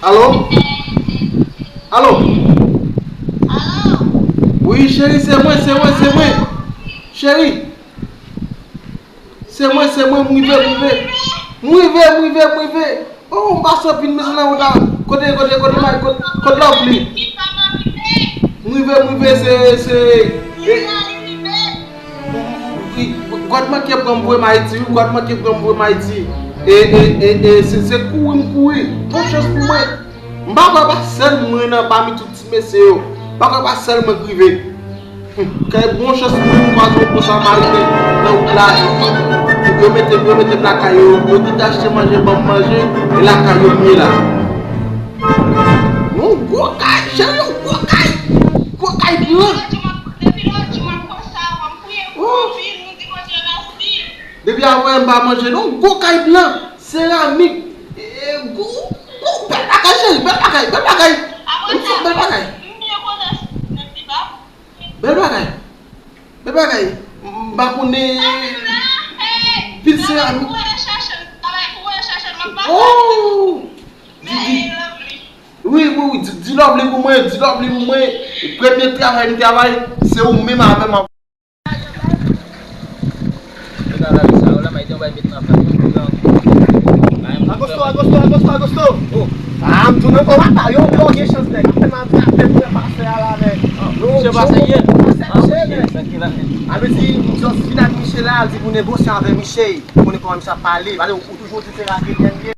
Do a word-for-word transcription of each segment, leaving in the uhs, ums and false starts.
Alo? Alo? Wi, cheri, se mwen, se mwen, se mwen. Cheri. Se mwen, se mwen, m rive, m rive. M rive, m rive, m rive. Oh, m pase anpil mizè nan wout la. Kote, kote, kote, kote, kote Lovely? M rive, m rive, se, se, e, wi, gad manke pran m voye m Ayiti, wi, gad manke pran m voye m Ayiti. E, e, e, e, se, se kouri m kouri. Bon chans pou mwen. M pa kwè pa sèl mwen nan pami tout ti mesye yo. M pa kwè pa sèl mwen k rive. Kay bon chans pou mwen, m kwaze yon bon Samariten nan wout la. Yo mete, yo mete m lakay yo, yo kite achte manje, ban m manje, e lakay yo m ye la. Yon gwo kay, cheri, yon gwo kay, gwo kay blan. Oh. Depi avè m pa manje non, gwo kay blan, seramik, e, gwo, gwo, bèl bagay, cheri, bèl bagay, bèl bagay. Bèl bagay. Bèl bagay. Bèl bagay. M pa konnen pil seramik. Oh! Di, di. Wi, wi, wi, di, di Lovely pou mwen, di Lovely pou mwen. Premye travay m travay, se ou menm avè m. Agosto, Agosto, Agosto, Agosto. Ah, m tounen ankò papa, yo, yo gen chans nèg. Apèn m ap trape pou pase a la, men. Misye pase yè. Pase yè, men. Sa vle di, just vin ak Miche la, di pou negosye avè Miche. Pou konnen kòman misye ap pale. Pale, ou toujou di se rake nèg ye.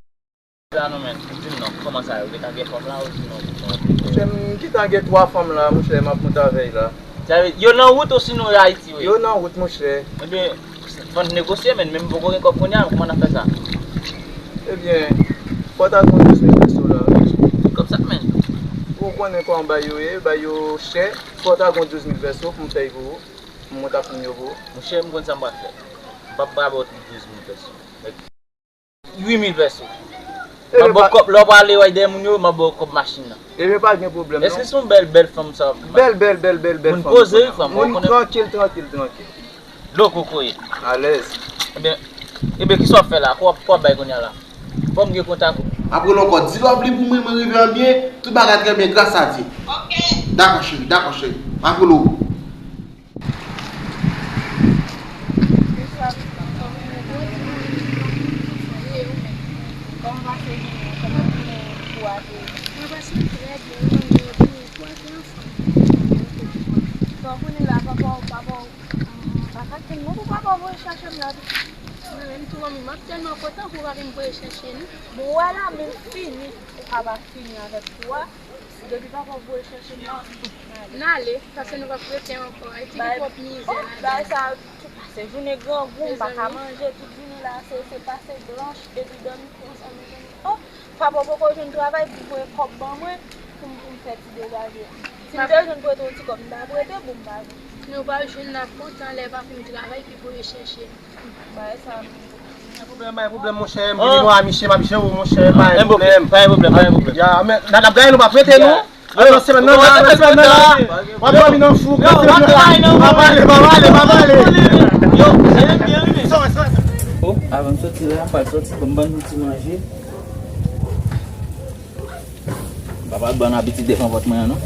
La non, men, di m non, kòman sa yo, ou gentan gen fanm la, ou sinon ou gentan gen fanm? Monchè, m gentan gen twa fanm la, monchè, m ap monte avè y la. Sa vle, yo nan wout osinon yo Ayiti, wi? Yo nan wout, monchè. Ebyen, fò n negosye, men, men m poko gen kòb kounye a, kòman n ap fè sa? Ebyen, fò w ta gen yon douz mil peso la, wi. Kòb sa, men? Ou konnen kòman bagay yo ye, bagay yo chè, fò w ta gen yon douz mil peso pou m fè y pou ou, pou m monte ak moun yo pou ou. Monchè, m konn sa m pral fè. M p ap ba w douz mil peso. Uit mil peso. M ap ba w kòb, lè w prale wè dèyè moun yo, m ap ba w kòb machin nan. Ebyen, pa gen pwoblèm, non. Èske se yon bèl, bèl fanm sa? Bèl, bèl, bèl, bèl, bèl fanm. Moun poze, wi, fanm, moun konnen. Trankil, trankil, trankil. Loko kokoye. Alèz. Ebyen, ebyen, kisa w ap fè la? Kwa, kwa w ap bay kounye a la? Fò m gen kontak ou. Apre l ankò, di Lovely pou mwen, mwen rive an byen, tout bagay trè byen, gras a Dye. Ok. Dakò, cheri, dakò, cheri. M ap rele w. Mwen pase trè byen, mwen gen twa ti anfan. Bon, kounye la, papa w, papa w, m pa ka tann non pou papa w voye chache m la tou. Mwen menm tou, m ap tèlman kontan pou papa m voye chache nou. Bon, wè la, men fini, ou ka pa fini avèk ou a. Depi papa w voye chache m la, n ale, paske nou p ap rete ankò. Ayiti gen twòp mizè ladan. Bagay sa, tout pase jounen grangou, m pa ka manje, tout jounen la, se, se pase blanch, epi dòmi konsa, mezanmi. Oh, papa w poko jwenn travay pou voye kòb ban mwen, pou m, pou m fè ti degaje. Si m te jwenn prete yon ti kòb, m ta prete, bon, m pa jwenn. Nou p ap jwenn, n ap kontan lè papa m travay, epi voye chache nou. Bagay sa, Pa gen pwoblèm, pa gen pwoblèm, monchè. M vini mwen a Miche, m ap jere w, monchè, pa gen pwoblèm. Pa gen pwoblèm, pa gen pwoblèm. Ya, men, n ap gaye, nou p ap rete, non. Nan semèn nan la, nan semèn nan la. W ap dòmi nan fou, nan semèn nan la. Pa pale, pa pale, pa pale. Yo, se byen, wi, men. Oh, avan m soti la, m pral soti, ban m ban nou ti manje. Papa, ban abitid devan pòt mwen an, non.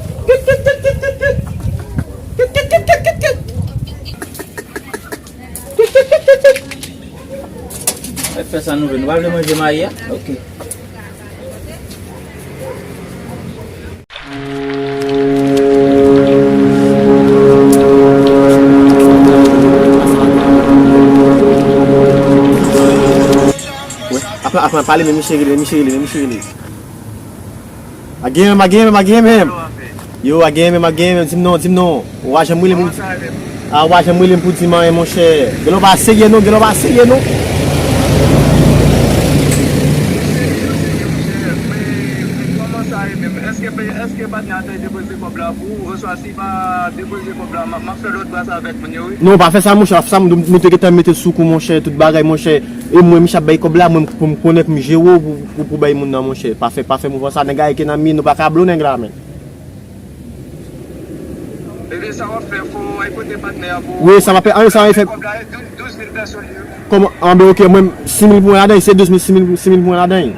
Fè sa nou vle. Nou pa vle manje mayi a? Ok. Apa pale, men misye rele, men misye rele, men misye rele. A gen menm, a gen menm, a gen menm. Yo, a gen menm, a gen menm, di m non, di m non. Ou pa janm rele m pou di. A, ou pa janm rele m pou di m anyen, monchè. Gen lè w pa serye non, gen lè w pa serye non. Kòman sa ye menm? Èske, èske patnè a te depoze kòb la pou ou, oswa si pa depoze kòb la, m ap, m ap fè lòt bras avèk moun yo, wi. Non, pa fè sa, monchè, pa fè sa, nou te gentan mete sou kou, monchè, tout bagay, monchè. E mwen, misye ap bay kòb la, mwen, pou m konnen, pou m jere w, pou, pou, pou bay moun nan, monchè. Pa fè, pa fè mouvman sa, nèg la rete nan mi, nou pa ka blo nèg la, men. Ebyen, sa w ap fè, fò w al kote patnè a pou. Wi, sa m ap fè, anyen sa w ap fè. Kòb la, e douz, douz mil pèsòn yo. Kòman, anben, ok, mwen, sis mil pou mwen ladan, se douz mil, sis mil, sis mil pou mwen ladan.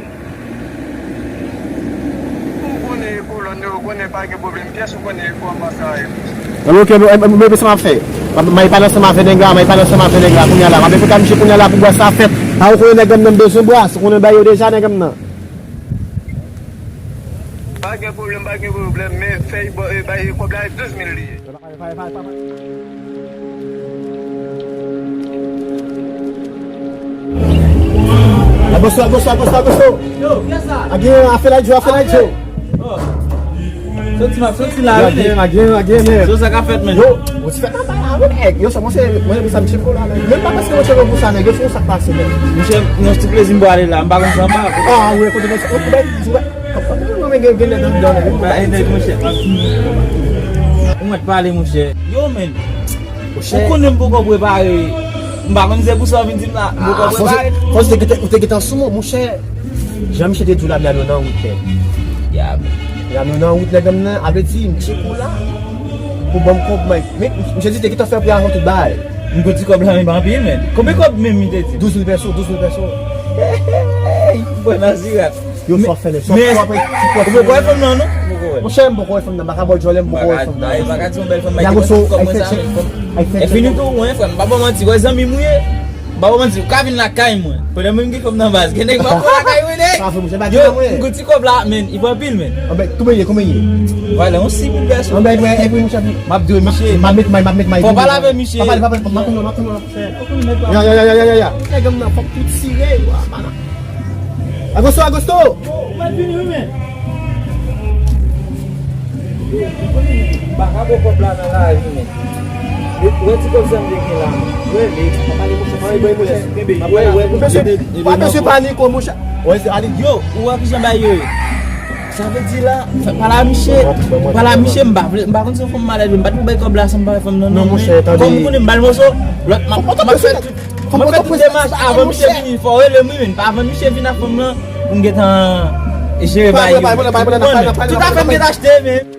Ou konnen kolòn yo, ou konnen pa gen pwoblèm. Kiyès ou konnen kòman sa ye? Anben, ok, men, men, men, men sa m ap fè. M ap, m ap pale ansanm avè nèg la, m ap pale ansanm avè nèg la, kounye a la. M ap fè kòm si kounye a la pou bras sa fèt. A, ou konnen nèg la menm bezwen bras, ou konnen bay yo deja nèg la nan. Pa gen pwoblèm, pa gen pwoblèm, men fè y ba, e, bay kòb la, e douz mil li ye. Agosto, Agosto, Agosto, Agosto. Yo, kiyès sa? A gen afè la, Joe, afè la, Joe. Oh. Soti, m ap soti la, wi, nèg. A gen, a gen, a gen, men. Se sa k ap fèt, men. Yo, ou ti fè nan bay la, wi, nèg. Yo, sa, mwen, se, mwen, sa, m tcheko la, men. Menm pa paske mwen tcheko pou sa, nèg. Yo, se yon sa k pase, men. Misye, yon ti plezi m pral ale la, m pa konn sa m pa. A, wi, kote mwen, ou bay, ou bay. Ou mèt pale, monchè. Yo, men. Ou konnen m poko prepare. M pa konn se pou sa w vin di m la. M poko prepare. Fò se te gentan, ou te gentan sou mwen, monchè. Jan misye te di w la, m nan wout, nèg. Ya, men. M nan wout, nèg, m nan, a vle di, m tcheko la. Pou ban m kòb, men. Men, misye di te gentan fè pri avan tout bagay. M konn ti kòb la, men pa anpil, men. Konbyen kòb menm li te di? Douz mil pèso, douz mil pèso. Hey, bon, nan sirat. Yo, sa w ap fè, nèg, sa w ap fè. Ou poko wè fanm nan, non? Ou poko wè? Monchè, m poko wè fanm nan, m pa ka ba w djòlè, m poko wè fanm nan. Ay, pa ka di yon bèl fanm, ay, fè chèk, ay, fè chèk. E fini tou, mwen, frè m, m pa ba w manti, wè zanmi m ou ye. M pa ba w manti, ou ka vin lakay mwen. Pandan mwen m gen fanm nan baz, gen nèg m ap pran lakay mwen, nèg. Yo, m gen ti kòb la, men, li pa anpil, men. Anben, konbyen ye, konbyen ye? Vwala, yon sis mil pèso. Anben, epi, epi, monchè, m ap di w, m ap, m ap met may, m ap met may. Fò w pale avè misye. Pa pale, pa pale, m ap tounen, m ap tounen. Ya, ya, ya, ya, ya, ya, ya. Nèg m nan, fòk tout tire, wa, bana. Agosto, Agosto! Ou mèt vini, wi, men. Baka bo kòb la nan lari, men. Wè ti kòb sa m te gen la, men. Wè, men. Wè, wè, wè, wè, wè, mesye, pa niko, monchè. Wè, se ale. Yo, ou wè kijan bagay yo ye? Sa vle di la, fè pale a misye, pale a misye, m pa vle, m pa konn si yon fanm malad, m pa t pou bay kòb la san m pa wè fanm nan, non, monchè, tande. Kòm ou konnen m ba l moso, lòt, m ap, m ap fè tout, m ap fè tout demach avan misye vini, fò w rele m, wi, men, pa avan misye vin ak fanm nan, pou m gentan jere bagay yo. Ou konnen, tout afè m gentan achte, men.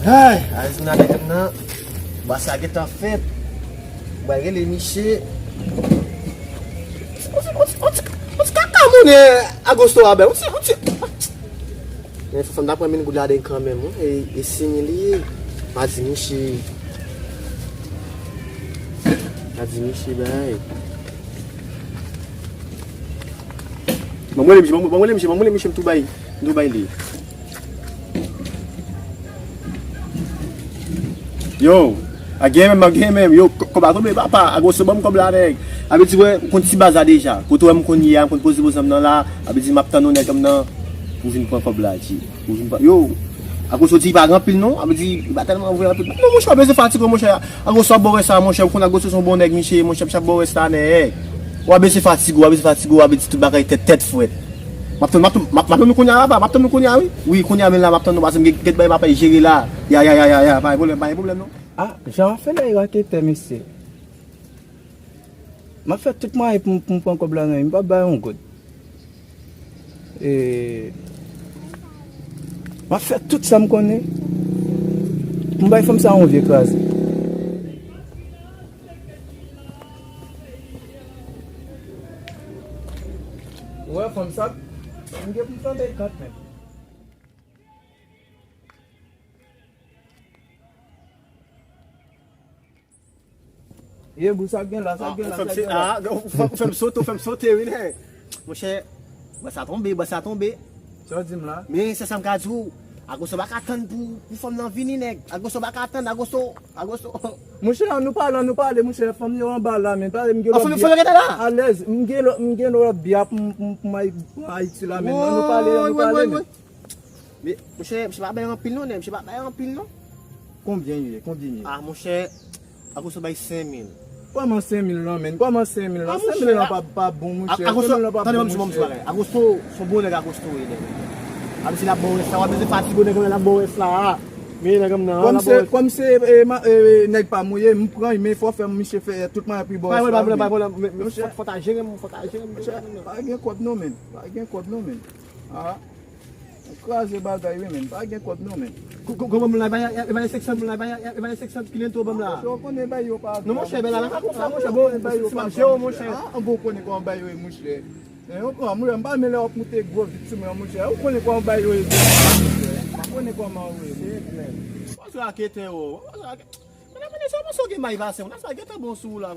Ay, Arizona nèg m nan, bas la gentan fèt. Mwen rele misye. On ti, on ti, on ti, on ti kaka monnen Agosto a, bèl. On ti, on ti. Men fò fanm nan pran mil goud ladan kanmenm, wi. E, e sis mil li ye. Pa di misye. Pa di misye, bay. Ban mwen rele misye, ban mwen, ban mwen rele misye, ban mwen rele misye, m tou bay, m tou bay li. Yo, a gen menm, a gen menm. Yo, kò-, kòb la tonbe, papa. Agosto ban m kòb la, nèg. A vle di, wè, ou konn ti baz la deja. Kote w wè m konn ye a, m konn poze poze m nan la. A vle di, m ap tann ou, nèg m nan, pou vin pran kòb la, ti. Ou vin pa, yo, Agosto di li pa gen anpil non, a vle di li pa tèlman voye anpil. Non, monchè, w ap bese fatige w, monchè. Agosto ap ba w rès la, monchè, ou konn Agosto se yon bon nèg, misye, monchè, misye ap ba w rès la, nèg. W ap bese fatige w, w ap bese fatige w, a vle di tout bagay tèt, tèt frèt. M ap tann, m ap tann, m ap tann nou kounye a la, papa, m ap tann nou kounye a, wi. Wi, kounye a menm la, m ap tann nou, paske m gen kèk bagay m ap jere la. Ya, ya, ya, ya, ya, pa gen pwoblèm, pa gen pwoblèm non. Ah, jan w ap fè la, e raketè, mesye. M ap fè tout mwayen pou m, pou m pran kòb la nan men, m p ap bay yon goud. E, m ap fè tout sa m konnen pou m bay fanm sa yon vye kraze. Ou wè fanm sa, m gen pou m fè l kat menm. Ye, bou, sa k gen la, sa k gen la, sa k gen la. Ah, ou fè, ou fè m sote, ou fè m sote, wi, nèg. Monchè, bò sa tonbe, bò sa tonbe. Sa w di m la? Men, se sa m ka di w. Agoso pa ka tann pou, pou fanm nan vini, nèg. Agoso pa ka tann, Agoso, Agoso. Monchè, ann nou pale, ann nou pale, monchè, fanm yo anba la, men pale, m gen lòt biyè. Fanm yo rete la? Alèz, m gen lòt, m gen lòt biyè pou m, pou m, pou m al pran Ayiti la, men ann nou pale, ann nou pale, men. Men, monchè, misye pa bay anpil non, nèg, misye pa bay anpil non. Konbyen ye, konbyen ye? Ah, monchè, Agoso bay senk mil. Kòman senk mil lan, men? Kòman senk mil lan? Senk mil lan pa, pa bon, monchè. Senk mil lan pa bon, monchè. Agoso, se yon bon nèg, Agoso ye, nèg. Agoso, si l ap ba w rès la, w ap bezwen fatige nèg la, l ap ba w rès la. Men nèg nan, l ap ba w rès. Kòm se, kòm se nèg pa m ou ye, m pran, men fò w fè misye fè tout mannyè pou l ba w rès la. Pa pwoblèm, pa pwoblèm, men fò w ta jere m, fò w ta jere m. Pa gen kòb non, men. Pa gen kòb non, men. Ah. Ou kraze bagay wi, men. Pa gen kòb non, men. Kòman moun la, e pa, e pa senk san moun la, e pa, e pa senk san ki lento ban m la. Ou konnen bay yo pa. Non, monchè, bèl la, la pa konsa, monchè, bon, se m ap jere w, monchè. Ah, bon, ou konnen kòman bay yo ye, monchè. Men ou pran, monchè, m pa renmen lè w ap moute gwo vit sou mwen, monchè. Ou konnen kòman bay yo ye, monchè. Ou konnen kòman ou ye. Se klè. Ou se raketè, ou. Ou se raketè. Mwen ap mande sa, mwen sa w gen may pase, mwen sa gentan bon sou ou la.